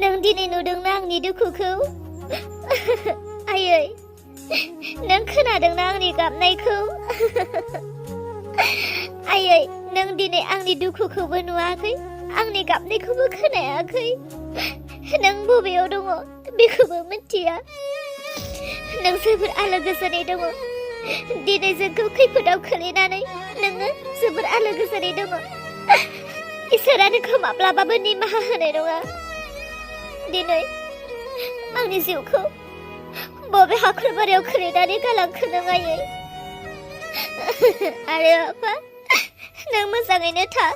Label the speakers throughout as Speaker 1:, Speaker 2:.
Speaker 1: नों दिनै नुदोंना आंनि दुखुखौ आयै नों खोनादोंना आंनि गाबनायखौ आयै नों दिनै आंनि दुखुखौबो नुवाखै आंनि गाबनायखौबो खोनायाखै नों बबेयाव दङ बेखौबो मिथिया नों जोबोर आलो गोजोनै दङ दिनै जोंखौ खैफोदाव खोलैनानै नोङो जोबोर आलो गोजोनै दङ इसोरा नोंखौ माब्लाबाबो निमाहा होनाय नङा दिनै आंनि जिउखौ बबे हाखरबारियाव खोलैनानै गालांखो नों आयै आरो आफा नों मोजाङैनो था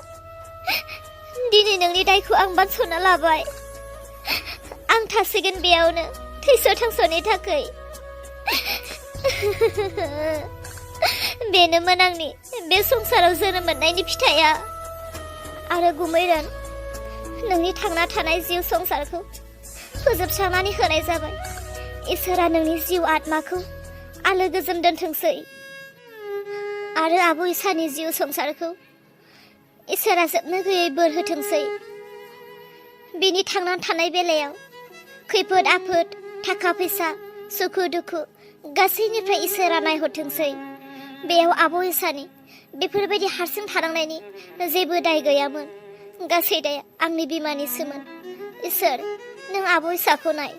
Speaker 1: दिनै नोंनि दायखौ आं बानस'ना लाबाय आं थासिगोन बेयावनो थैस' थांस'नि थाखै बेनोमोन आंनि बे संसाराव जोनोम मोननायनि फिथाइया आरो गुमैरोन नोंनि थांना थानाय जिउ संसारखौ फोजोबस्रांनानै होनाय जाबाय इसोरा नोंनि जिउ आत्माखौ आलो गोजोन दोनथोंसै आरो आब' इसानि जिउ संसारखौ इसोरा जोबनो गैयै बोर होथोंसै बिनि थांना थानाय बेलायाव खैफोद आफोद थाखा फैसा सुखु दुखु गासैनिफ्राय इसोरा नायहरथोंसै बेयाव आब' इसानि बेफोरबायदि हारसिं थानांनायनि जेबो दाय गैयामोन गासै दाया आंनि बिमानिसोमोन इसोर नों आब' इसाखौ नाय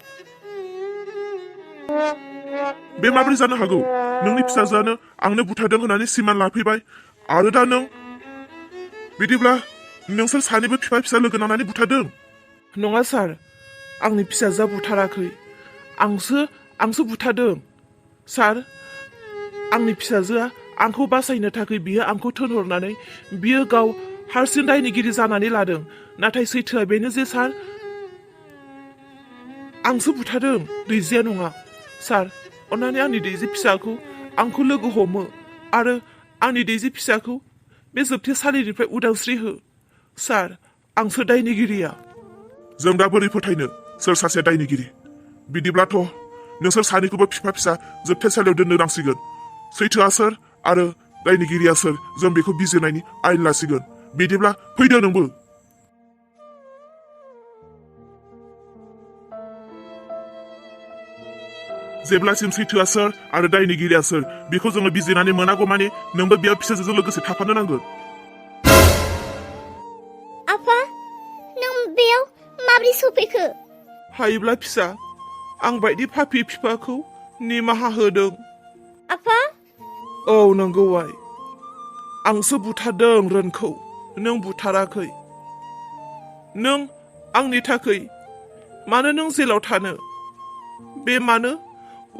Speaker 2: बे माब्रै जानो हागौ नोंनि फिसाजोआनो आंनो बुथारदों होननानै सिमान लाफैबाय आरो दा नों बिदिब्ला नोंसोर सानैबो बिफा फिसा लोगो नांनानै बुथारदों
Speaker 3: नङा सार आंनि फिसाजोआ बुथाराखै आंसो बुथारदों सार आंनि फिसाजोआ आंखौ बासायनो थाखाय बियो आंखौ थोनहरनानै बियो गाव हारसिं दायनिगिरि जानानै लादों नाथाय सैथोआ बेनो जे सार आंसो बुथारदों दैजिया नङा सार अन्नानै आंनि दैजि फिसाखौ आंखौ लोगो हमो आरो आंनि दैजि फिसाखौ बे जोबथेसालिनिफ्राय उदांस्रि हो सार आंसो दायनिगिरिया
Speaker 2: जों दा बोरै फोथायनो सोर सासे दायनिगिरि बिदिब्लाथ' नोंसोर सानैखौबो बिफा फिसा जोबथेसालियाव दोननो नांसिगोन सैथोआ सोर आरो दायनिगिरिया सोर जों बेखौ बिजिरनायनि आयेन लासिगोन बिदिब्ला फैदो नोंबो जेब्लासिम सैथोआ सोर आरो दायनिगिरिया सोर बेखौ जोङो बिजिरनानै मोनागौ माने नोंबो बेयाव फिसाजोजों लोगोसे थाफानो नांगोन
Speaker 1: आफा नों बेयाव माब्रै सफैखो
Speaker 3: हायोब्ला फिसा आं बायदि पापि बिफाखौ निमाहा होदों
Speaker 1: आफा
Speaker 3: औ नंगौ आइ आंसो बुथारदों रोनखौ नों बुथाराखै नों आंनि थाखै मानो नों जेलाव थानो बे मानो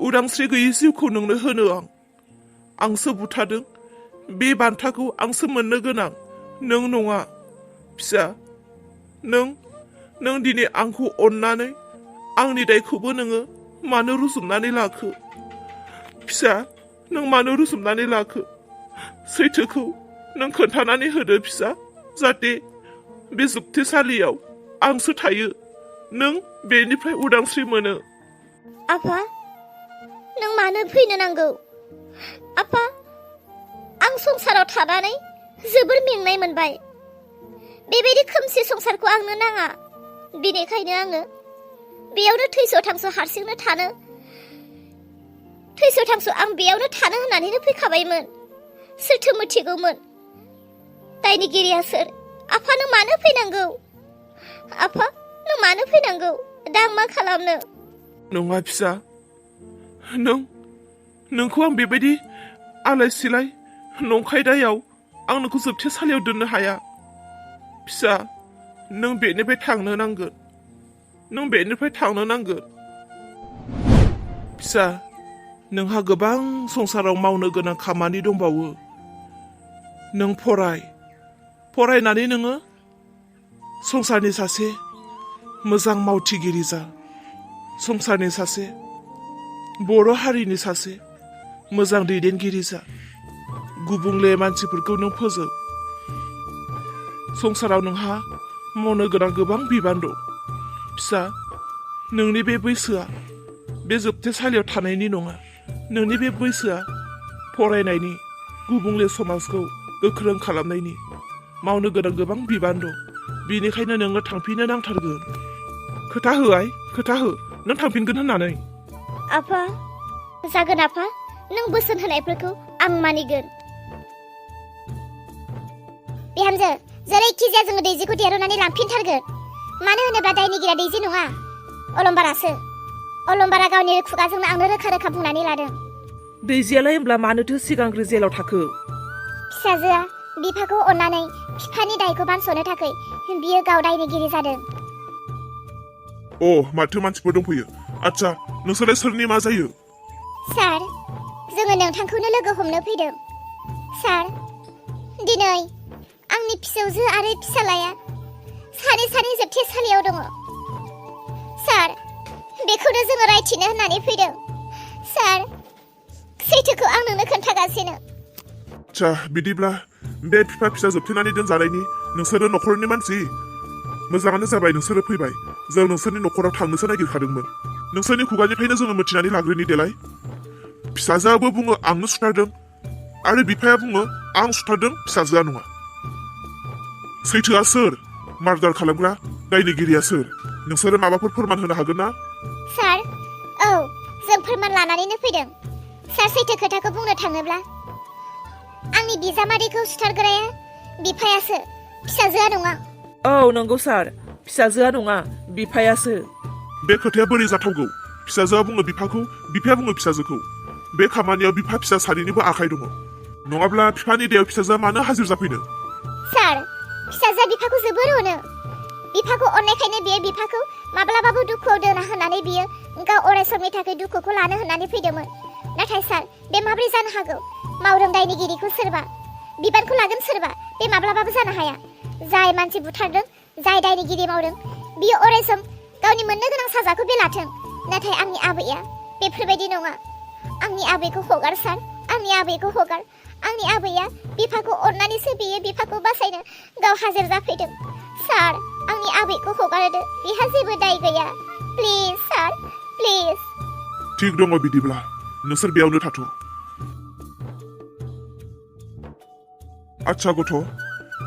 Speaker 3: उदांस्रि गैयै जिउखौ नोंनो होनो आंसो बुथारदों बे बान्थाखौ आंसो मोननो गोनां नों नङा फिसा नों दिनै आंखौ अननानै आंनि दायखौबो नोङो मानो रुजुमनानै लाखो फिसा नों मानो रुजुमनानै लाखो सैथोखौ नों खोन्थानानै होदो फिसा जाहाथे बे जोबथेसालियाव आंसो थायो नों बेनिफ्राय उदांस्रि मोनो
Speaker 1: आफा नों मानो फैनो नांगौ आफा आं संसाराव थानानै जोबोर मेंनाय मोनबाय बेबायदि खोमसि संसारखौ आंनो नाङा बेनिखायनो आङो बेयावनो थैस' थांस' हारसिंनो थानो थैस' थांस' आं बेयावनो थानो होननानैनो फैखाबायमोन सोरथो मिथिगौमोन दायनिगिरिया सोर आफा नों मानो फैनांगौ आफा नों मानो फैनांगौ दा आं मा खालामनो
Speaker 3: नङा फिसा नोंखौ आं बेबायदि आलाय सिलाय नंखाय दायाव आं नोंखौ जोबथेसालियाव दोननो हाया फिसा नों बेनिफ्राय थांनो नांगोन फिसा नोंहा गोबां संसाराव मावनो गोनां खामानि दंबावो नों फरायनानै नोङो संसारनि सासे मोजां मावथिगिरि जा संसारनि सासे बर' हारिनि सासे मोजां दैदेनगिरि जा गुबुंले मानसिफोरखौ नों फोजोब संसाराव नोंहा मावनो गोनां गोबां बिबान दं फिसा नोंनि बे बैसोआ बे जोबथेसालियाव थानायनि नङा नोंनि बे बैसोआ फरायनायनि गुबुंले समाजखौ गोख्रों खालामनायनि मावनो गोनां गोबां बिबान दं बेनिखायनो नोङो थांफिननो नांथारगोन खोथा हो आइ खोथा हो नों थांफिनगोन होननानै
Speaker 1: आफा जागोन आफा नों बोसोन होनायफोरखौ आं मानिगोन बिहामजो जेरैखिजाया जोङो दैजिखौ देरहोनानै लांफिनथारगोन मानो होनोब्ला दायनिगिरिया दैजि नङा अलंबारासो अलंबारा गावनि खुगाजोंनो आंनो रोखा रोखा बुंनानै लादों
Speaker 3: दैजियालाय होमब्ला मानोथो सिगांग्रो जेलाव थाखो
Speaker 1: फिसाजोआ बिफाखौ अननानै बिफानि दायखौ बानस'नो थाखाय बियो गाव दायनिगिरि जादों
Speaker 2: अ माथो मानसिफोर दंफैयो आच्छा नोंसोरलाय सोरनि मा जायो
Speaker 1: सार जोङो नोंथांखौनो लोगो हमनो फैदों सार दिनै आंनि फिसौजो आरो फिसालाया सानै जोबथेसालियाव दङ सार बेखौनो जोङो रायथिनो होननानै फैदों सार सैथोखौ आं नोंनो खोन्थागासिनो
Speaker 2: आच्छा बिदिब्ला बे बिफा फिसा जोबथेनानै दोनजानायनि नोंसोरो न'खरनि मानसि मोजाङानो जाबाय नोंसोरो फैबाय जों नोंसोरनि न'खराव थांनोसो नागिरखादोंमोन नोंसोरनि खुगानिफ्रायनो जोङो मिथिनानै लाग्रोनि देलाय फिसाजोआबो बुङो आंनो सुथारदों आरो बिफाया बुङो आं सुथारदों फिसाजोआ नङा सैथोआ सोर मार्डार खालामग्रा दायनिगिरिया सोर नोंसोरो माबाफोर फोरमान होनो हागोन ना
Speaker 1: सार औ जों फोरमान लानानैनो फैदों सार सैथो खोथाखौ बुंनो थाङोब्ला आंनि बिजामादैखौ सुथारग्राया बिफायासो फिसाजोआ नङा
Speaker 3: औ नंगौ सार फिसाजोआ नङा बिफायासो
Speaker 2: बे खोथाया बोरै जाथावगौ फिसाजोआ बुङो बिफाखौ बिफाया बुङो फिसाजोखौ बे खामानियाव बिफा फिसा सानैनिबो आखाइ दङ नङाब्ला बिफानि दायाव फिसाजोआ मानो हाजिर जाफैनो
Speaker 1: सार फिसाजोआ बिफाखौ जोबोर अनो बिफाखौ अननायखायनो बियो बिफाखौ माब्लाबाबो दुखुआव दोना होननानै बियो गाव अराय समनि थाखाय दुखुखौ लानो होननानै फैदोंमोन नाथाय सार बे माब्रै जानो हागौ मावदों दायनिगिरिखौ सोरबा बिबानखौ लागोन सोरबा बे माब्लाबाबो जानो हाया जाय मानसि बुथारदों जाय दायनिगिरि मावदों बियो अराय सम गावनि मोननो गोनां साजाखौ बे लाथों नाथाय आंनि आबैया बेफोरबायदि नङा आंनि आबैखौ हगार सार आंनि आबैखौ हगार आंनि आबैया बिफाखौ अननानैसो बियो बिफाखौ बासायनो गाव हाजिर जाफैदों सार आंनि आबैखौ हगारदो बिहा जेबो दाय गैया प्लिज सार प्लिज
Speaker 2: थिग दङ बिदिब्ला नोंसोर बेयावनो थाथ' आच्छा गथ'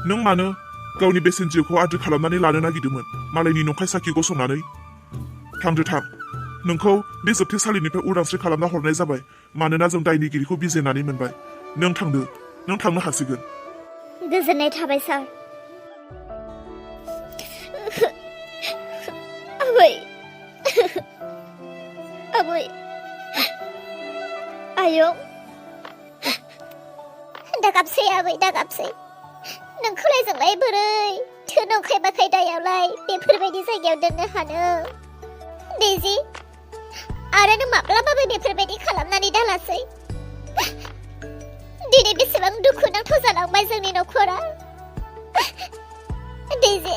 Speaker 2: नों मानो गावनि बेसेन जिउखौ आद्रि खालामनानै लानो नागिरदोंमोन मालायनि नंखाय साखि गसंनानै थांदो थां नोंखौ बे जोबथेसालिनिफ्राय उदांस्रि खालामना हरनाय जाबाय मानोना जों दायनिगिरिखौ बिजिरनानै मोनबाय नों थांनो हासिगोन
Speaker 1: गोजोननाय थाबाय सार आबै आबै आयं दागाबसै आबै दागाबसै नोंखौलाय जोंलाय बोरै थो नंखाय बाखाय दायावलाय बेफोरबायदि जायगायाव दोननो हानो दैजि आरो नों माब्लाबाबो बेफोरबायदि खालामनानै दालासै दिनै बेसेबां दुखुनांथाव जालांबाय जोंनि न'खरा दैजि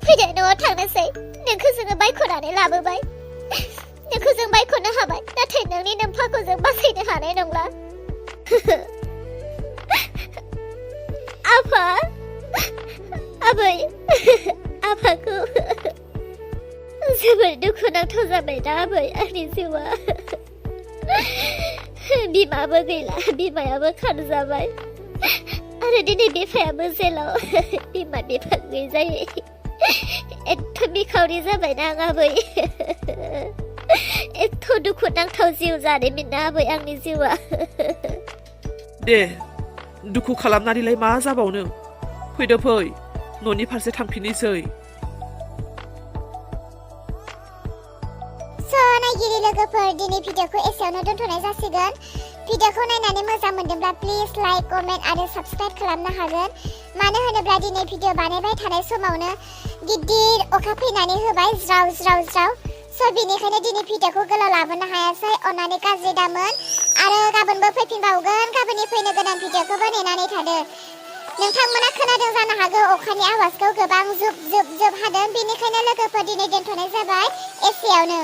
Speaker 1: फैदो न'आव थांनोसै नोंखौ जोङो बायख'नानै लाबोबाय नोंखौ जों बायख'नो हाबाय नाथाय नोंनि नोमफाखौ जों बासायनो हानाय नंला आफा आबै आफाखौ जोबोर दुखुनांथाव जाबाय दा आबै आंनि जिउआ बिमाबो गैला बिमायाबो खारजाबाय आरो दिनै बिफायाबो जेलाव बिमा बिफा गैजायै एथ' बिखावरि जाबायना आं आबै एथ' दुखुनांथाव जिउ जादोंमोन आबै आंनि जिउआ
Speaker 3: दे दुखु खालामनानैलाय मा जाबावनो फैदो फै न'नि फारसे थांफिननोसै
Speaker 1: नायगिरि लोगोफोर दिनै भिडिअखौ एसेयावनो दोनथ'नाय जासिगोन भिडिअखौ नायनानै मोजां मोनदोंब्ला प्लिज लाइक कमेन्ट आरो साबस्क्राइब खालामनो हागोन मानो होनोब्ला दिनै भिडिअ बानायबाय थानाय समावनो गिदिर अखा फैनानै होबाय ज्राव ज्राव ज्राव स' बेनिखायनो दिनै भिडिअखौ गोलाव लाबोनो हायासै अन्नानै गाज्रि दामोन आरो गाबोनबो फैफिनबावगोन गाबोननि फैनो गोनां भिडिअखौबो नेनानै थादो नोंथांमोना खोनादों जानो हागौ अखानि आवाजखौ गोबां जुब जुब जुब हादों बेनिखायनो लोगोफोर दिनै दोनथ'नाय जाबाय एसेयावनो